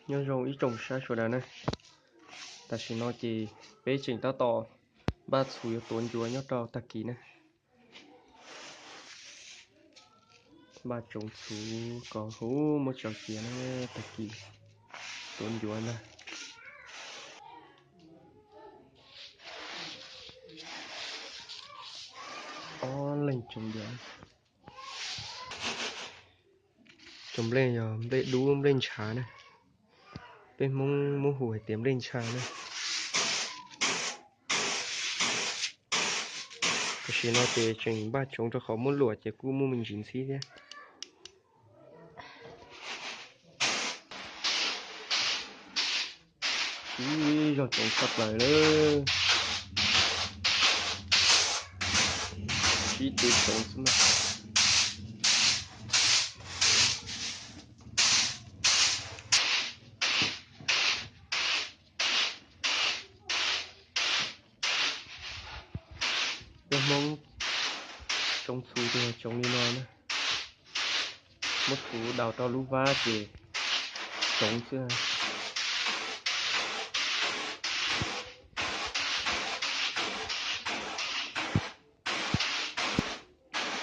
Nyob zoo ib tsoom saib sawv daws na, tam sim no ces peb tseem tab tom npaj txhuv yuav tuav ncuav nyob rau tag kis na. Npaj tsoov txhuv kom huv muab tsau cia na, tag kis tuav ncuav ntag. Ob leeg tsoov ncuav. Cov nplej yog nplej dub nplej ntshav na. Peb Hmoob muab hu hais tias nplej ntshav na. Tam sim no ces tseem npaj tsoov rau qhov muab luam ces kuj muaj me ntsis ntxhib thiab. Ib zog tsoov tshaj plaws lawm. Ib tug tsoov xwb mas. Peb Hmoob tsoov txhuv ces tsoov li no na. Muab txhuv daus rau lub vab ces tsoov xwb.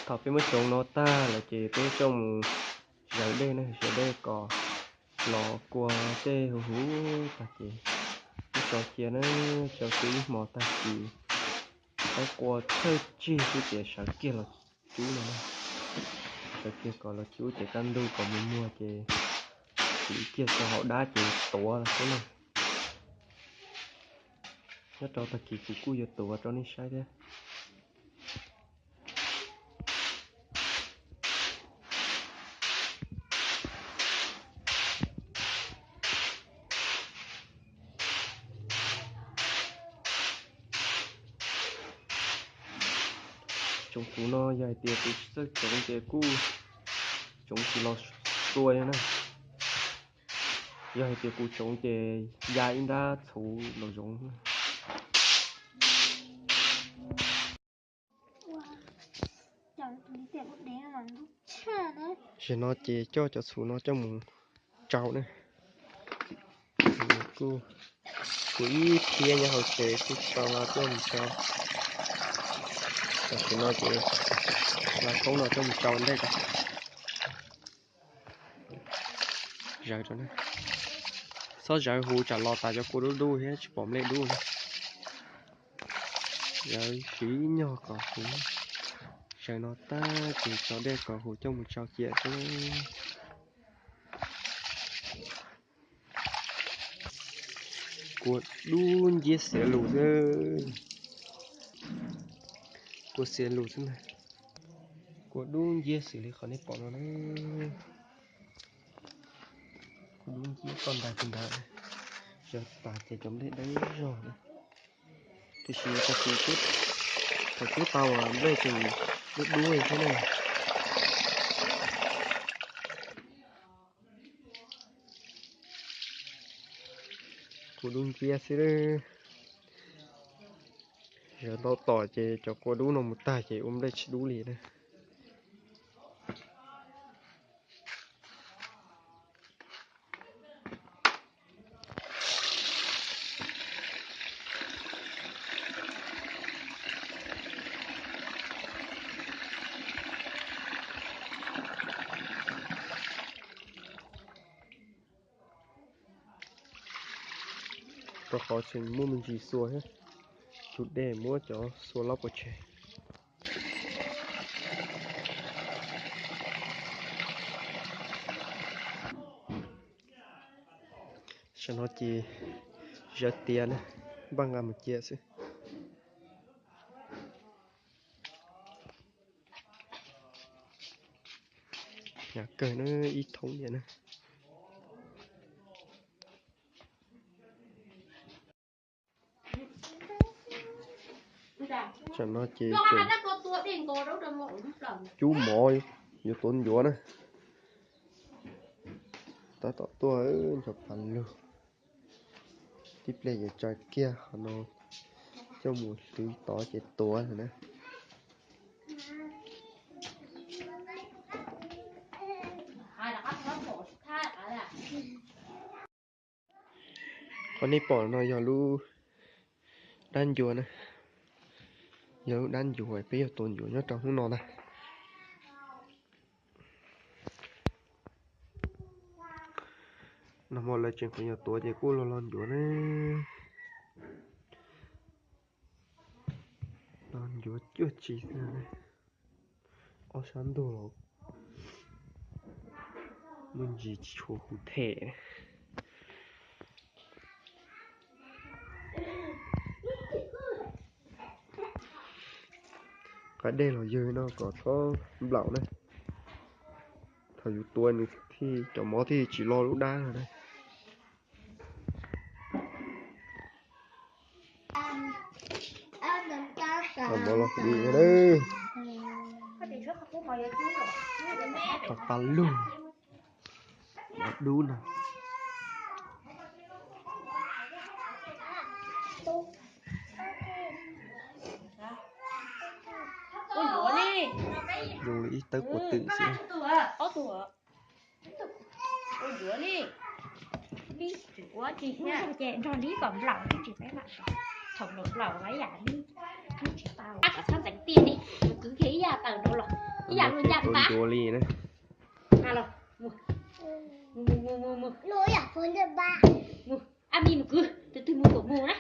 Thaum peb muab tsoov no tag lawm ces peb coj mus zaws dej na, zaws dej kom los kua tej huv huv tag ces muab tsau cia na, tsau cia ib hmo tag kis, qab kua thawj tsig xwb ces sawv kiag los cub no na. Sawv kiag kom los cub ces kaj ntug kom muag muag ces hliv kiag rau hauv dab ces tuav xwb na. Nyob rau tag kis kuv kuj yuav tuav rau nej saib thiab. Tsoov txhuv no yog hais tias kuv tsis txawj tsoov ces kuj tsoov tsis los xua li na. Yog hais tias kuv tsoov ces ya ib nrab txhuv los zoov. Zaum no ces coj cov txhuv no coj mus tsau na. Kuv ib phiab nyob hauv tsev kuj tsis tau los coj mus tsau. Tam sim no ces los thoob no coj mus tsau ntej. Zawv rau na. Txhob zawv huv tsam los tas cov kua dub dub thiab tsis pom nplej dub na. Zawv siv nyog kom huv. Zawv no tag ces tso dej kom huv coj mus tsau cia xwb. Kua dub nciab xiav lus xwb. Kua xiav lus xwb na. Kua dub nciab xws li qhov nej pom no na. Kua dub nciab toj ntag tus ntawd. Zawv tas ces cov nplej dawb zog na. Tiam sis tag kis thaum cub tau nplej ces dub dub li thiab na. Kua dub nciab xwb. Zawv ntau tom ces cov kua dub no mus tag ces ua nplej tsis dub li na. Rau qhov tseem muaj me ntsis xua thiab. Tus dej muab cov xua laub pov tseg. Tam no ces zawv tiav na, npaj nqa mus cia xwb. Hnyav kawg na, ib thoob niam na. Tam no ces tseem cub mov yuav tuav ncuav na. Tab tom tuaj ncho pa lug. Tib pliag yuav tso kiag qhov no coj mus hlwv tod ces tuav na. Qhov nej pom no yog lub dab ncuav na, yog lub dab ncuav peb yog tua ncuav nyob rau hnub no na. Nag hmo lawv tseem qhov yog tuav ces kuj los los ncuav ne. Los ncuav cuaj tsis xwb. Ob sab ntug los muaj ntsis tsis tshua huv them. Qab dej los yog no kom txhob nplaum na. Thaum yus tua nws thiaj cov mov thiaj tsis lo lub dab no na. Cov mov los huv no na. Cov pa lug, mov dub no. Zoo li ib tawb kua twm xwb. Nrog li kom nplaum tsis peb mam, thaum nplaum nplaum ib yam li tsis tau. Ab, kom txhob ntxeev tiag li, kwv kiag ib yam tawm nrad los ib yam luag ncaj npab. Mus, mus, mus, mus, mus, mus. Ab Mis, mus kwv, tus twg mus kom mus na.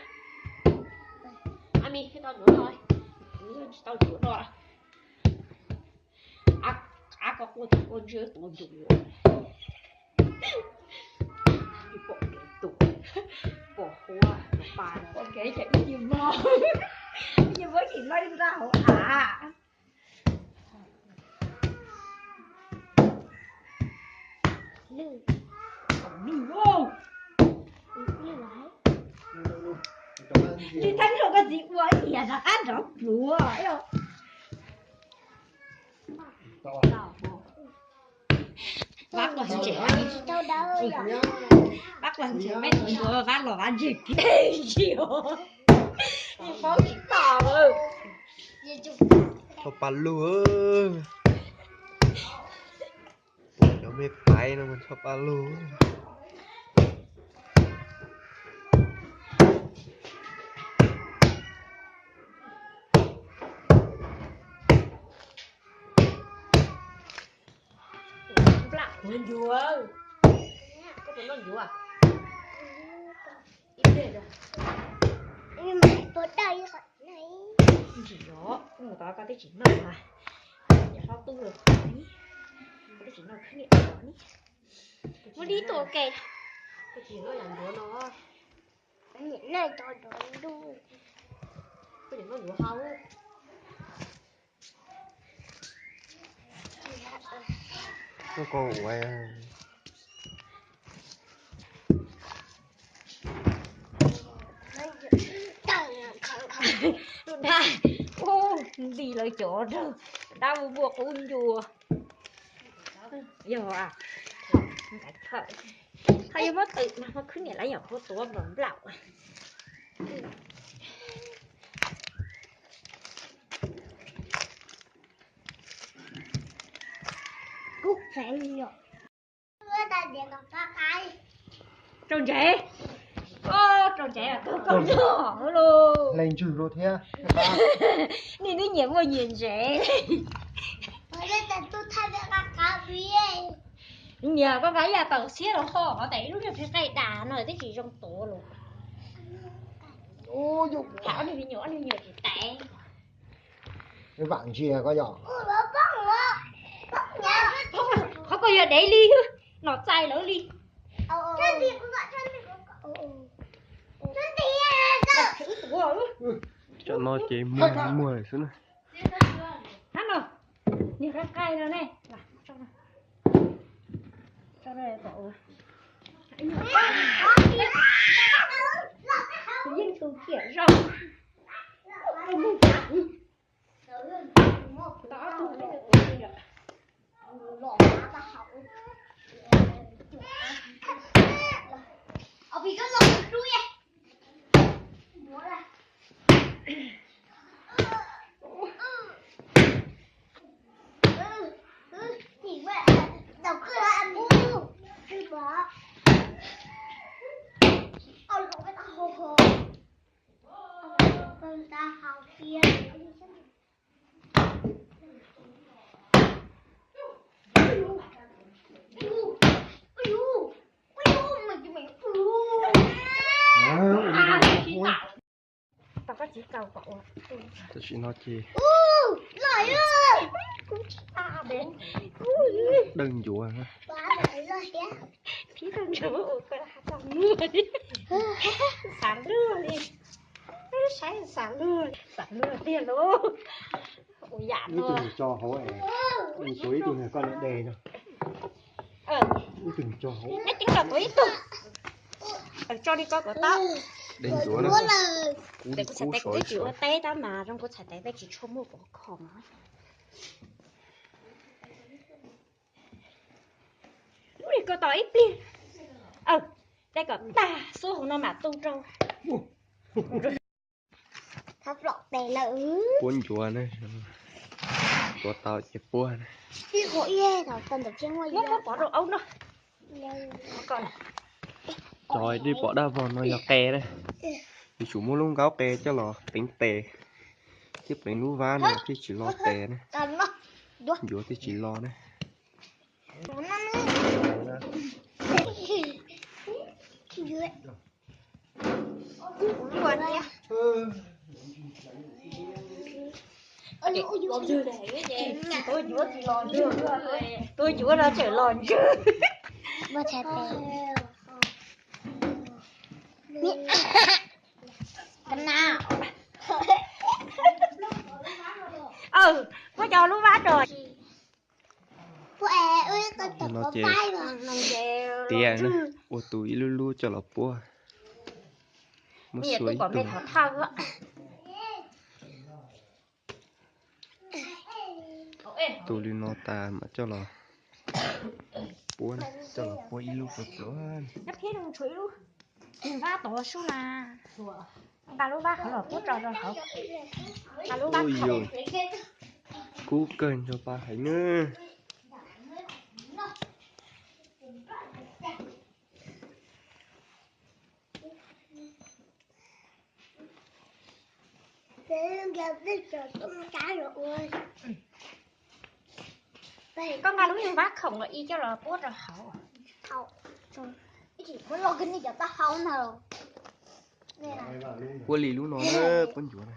Ab Mis, tsis tau ncuav no, tsis tau ncuav no. Ab, koj quaj tus quaj ntsej tua ncuav. Pom kev tus, pom huab pa, pom kev cov ib yam mog, ib yam mog tsis laij nraj hauv av. Tsis theej rau koj txiv ua ib yam rov qab nrov pluav. Vab quaj ntses, vab quaj ntses, mej tus ncuav vab los vab ntseg kiag tsis paub tsis tau. Txhob pa lug, cov me paiv no mas txhob pa lug. Ncuav, koj puas noj ncuav? Ib pliag os. Ntsim zov, mus tod koj twb tsis noj mas, niam hlob tub los, koj twb tsis noj khwb niam los ni. Muab dib tuaj ke. Koj tsis noj yam ncuav no, niam noj cov ncuav ntuj, koj niam noj ncuav hau. Koj ua lub dab, ub, nti lawv cov dab muaj muaj qub ncua. Yog, ho yog muab twm mas ho khwb niam lawv yam qhuav tuav nplaum nplaum. Rau ntsev, rau ntsev tuag koj noj lauj. Leej ntswg rau thiab. Nej twb nyiam muaj nyiam ntsev. Nyiam koj nqa ib yam taum xiab los ho tes ib lub niag phev qaij das no twb tsis zoo tuav los. Tham ob niag me nyuam, ob niag me nyuam tsis tais. Vam ntsia koj yog. Qhov koj yog dev li, nom txais lawv li. Tam no ces muag muag lawm xwb na. Hab no, niag qaij qaij no ne. Yeej tus kiam zaug. Tam sim no ces dawj ncuav, xav luag, xav luag tiag lauj. Ua yam no, ib tug tso hauv, ib tug koj de no. Ib tug tso hauv, neb ceeb los tuav ib tug. Tso li ko kom tau. Dawj ncuav na. Kuv txhais tes kuv twb tsis ua teb tab mas zoo kuv txhais tes peb tsis tshua muaj pov khom. Lub li ko tos ib pliag, de kom tag xub hauv no mam tu rau. Puab ncuav na, ncuav tau ces puab na. Muab pov rau aub no. Cov dej pom daj vog no yog qe na. Yuav tsum muab lub nkaub qe coj los pleev tes thiab pleev lub vab no thiaj tsis lo tes na. Ncuav thiaj tsis lo na. Tus yuav tsis los ntswg, tus yuav no tseem los ntswg. Muab cov lub vab rau. No ces tiav na, ua tus ib lub lub coj los puab. Muab xuas ib tug. Tu li no tas mam coj los puab, coj los puab ib lub puab pluav. Nqa lub vab qhov los puab tso rau hauv. Nqa lub vab qhov. Kub kawg nrog pab haiv na. Koj nqa lub nyuag vab khoom los ib coj los puab rau hauv. Puab li lub no na, puab ncuav na.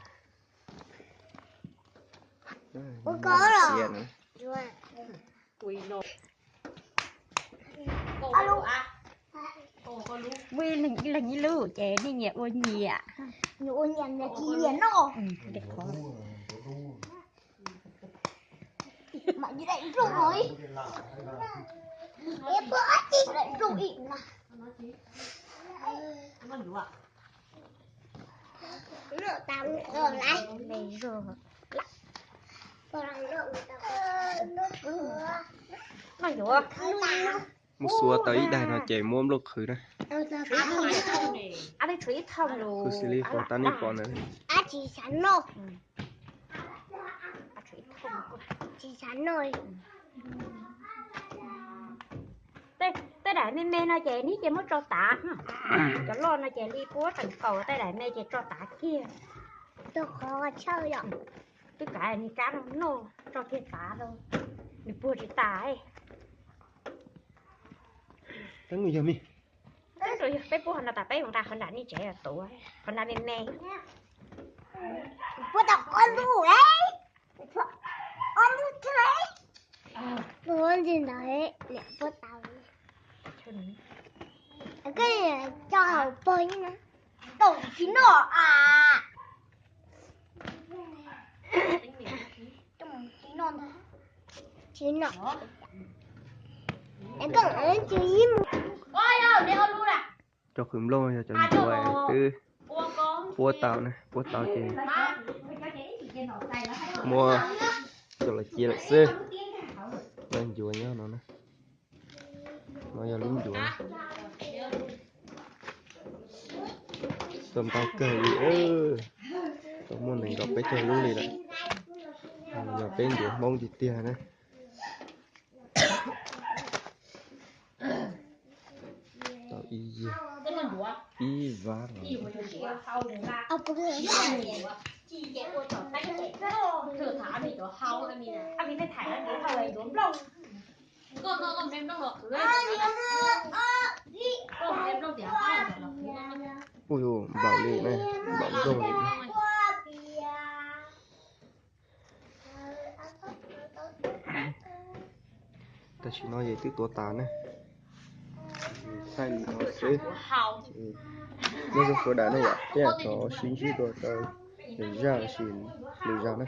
Muaj ib leeg ib lub ces nej nyias ua nyias. Nyias ua nyias, nyias cia nyias noj. Mam daim nplooj no, daim nplooj ib na. Noj yuav. Muab xuas tau ib daig no ces muab nplooj qhwv na. Qhwv xws li qhov tab nej pom ntawd. Tej daim me me no ces neb cia muab tso tav. Cov loj no ces li puab tseem kaus, tej daim me ces tso tav kiag. Twb kav nws kab no noj tso kiag tav rau, nws puag tsis tas. Peb puab qhov no tas peb mus nqa qhov nram nej tsev tuav, qhov nram me me. Puab tau ob lub, ob lub thiab. Puab ntawd niam puab tau. Koj coj hauv pog na. Tau tsis noj a. Tsis noj. Koj tsis ib mus. Cov qhwv nplooj yog cov ncuav twb puab tau na, puab tau ces muab coj los cia lawm xwb. Lub ncuav nyob no na. No yog lub ncuav. Tau ntau kawg li, tau muaj nees nkaum peb caug lub li lawm. Yog peb ncuav Hmoob tiag tiag na. Tau Ib yam, ib vab los. Ua yus nplaum li na, nplaum nplooj li. Tam sim no yus twb tuav tas na, thaij li no xwb. Nyob zoo sawv daws na yom, peb yuav rov sib ntsib dua rau lwm zaj los sis lwm zaj na.